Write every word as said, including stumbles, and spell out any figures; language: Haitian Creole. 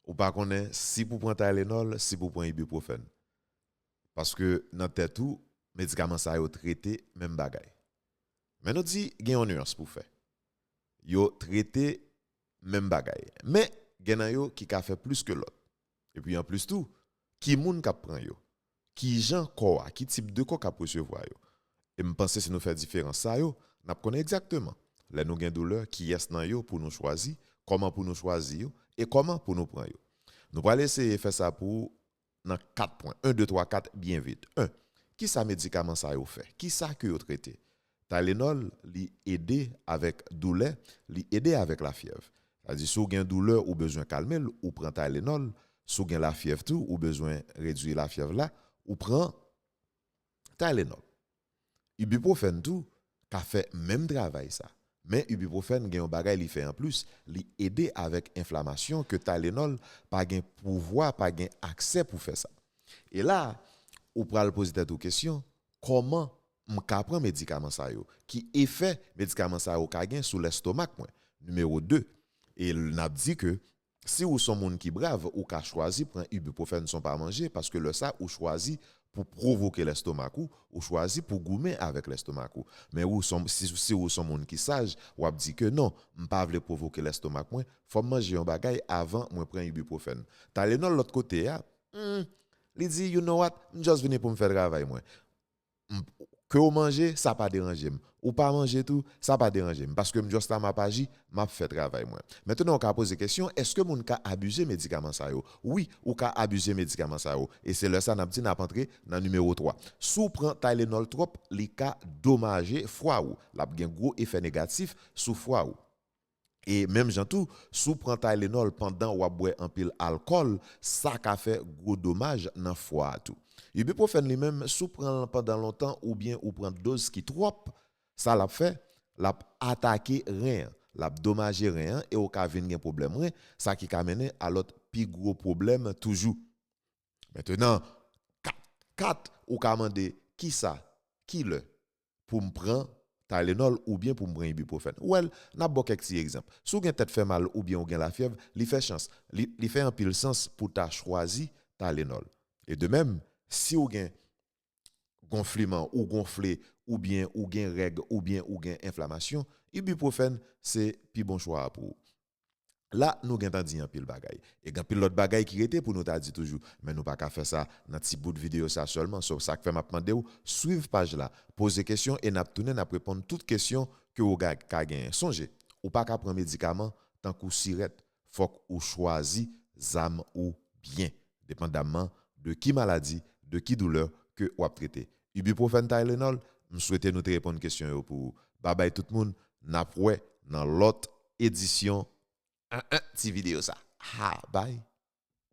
ou pa konnen si pou pran Tylenol, si pou pran ibuprofèn. Paske nan tèt ou, medikaman sa yo trete menm bagay. Men nou di gen yon nuance pou fè. Yo trete menm bagay. Men gen nan yo ki ka fè plis ke lòt. Epi anplis tou, ki moun k ap pran yo? Ki jan kò a, ki tip de kò k ap resevwa yo? E m panse si nou fè diferans sa yo, n ap konnen egzakteman lè nou gen doulè, kiyès nan yo pou nou chwazi, kòman pou nou chwazi yo, e kòman pou nou pran yo. Nou pral eseye fè sa pou ou nan kat pwen. En, de, twa, kat, byen vit. En, kisa medikaman sa yo fè? Kisa ke yo trete? Tylenol, li ede avèk doulè, li ede avèk lafyèv. Sa di, si w gen doulè, ou bezwen kalme l, ou pran Tylenol. Si w gen lafyèv tou, ou bezwen redui lafyèv la, ou pran Tylenol. Ibuprofèn tou ka fè menm travay sa. Men ibuprofèn gen yon bagay li fè anplis, li ede avèk enflamasyon ke Tylenol pa gen pouvwa, pa gen aksè pou fè sa. E la, ou pral poze tèt ou kesyon, kòman m ka pran medikaman sa yo? Ki efè medikaman sa yo ka gen sou lèstomak mwen? Nimewo de, e n ap di ke si ou s on moun ki brav, ou ka chwazi pran ibuprofèn san w pa manje, paske lè sa, ou chwazi pou pwovoke lèstomak ou, ou chwazi pou goumen avèk lèstomak ou. Men ou s on, si, si ou s on moun ki saj, w ap di ke non, m pa vle pwovoke lèstomak mwen, fò m manje yon bagay avan mwen pran ibuprofèn. Tylenol lòt kote a, hmm, li di, you know what, m just vini pou m fè travay mwen. M, ke w manje, sa pa deranje m. Ou pa manje tou, sa pa deranje m. Paske m just la, m ap aji, m ap fè travay mwen. Mentnan, w ka poze kesyon, èske moun ka abize medikaman sa yo? Wi, ou ka abize medikaman sa yo. E se lè sa n ap di n ap antre nan nimewo twa. Si w pran Tylenol twòp, li ka domaje fwa ou. L ap gen gwo efè negatif sou fwa ou. E menm jan tou, si w pran Tylenol pandan w ap bwè anpil alkòl, sa ka fè gwo domaj nan fwa a tou. Ibuprofèn li menm, si w pran l pandan lontan oubyen ou pran doz ki twòp, sa l ap fè, l ap atake ren an, l ap domaje ren an e w ka vin gen pwoblèm ren, sa ki ka mennen a lòt pi gwo pwoblèm toujou. Mentnan, kat, kat, ou ka mande, kisa, kilè pou m pran Tylenol oubyen pou m pran ibuprofèn? Well, n ap ba w kèk ti egzanp. Si w gen tèt fè mal oubyen w gen lafyèv, li fè chans, li, li fè anpil sans pou w ta chwazi Tylenol. E de menm, si w gen gonfliman, ou gonfle, oubyen ou gen règ, oubyen ou gen enflamasyon, ibuprofèn se pi bon chwa a pou ou. La, nou gentan di anpil bagay. E gen anpil lòt bagay ki rete pou nou ta di toujou, men nou pa ka fè sa nan ti bout videyo sa sèlman. So, sa k fè m ap mande w, swiv paj la, poze kesyon e n ap tounen, n ap reponn tout kesyon ke w ga-, ka genyen. Sonje, ou pa ka pran medikaman tankou sirèt. Fòk ou chwazi zam ou byen, depandamman de ki maladi, de ki doulè ke w ap trete. Ibuprofèn, Tylenol, m swete nou te reponn kesyon yo pou ou. Babay tout moun, n ap wè nan lòt edisyon, en, en, ti videyo sa. Ha, bay.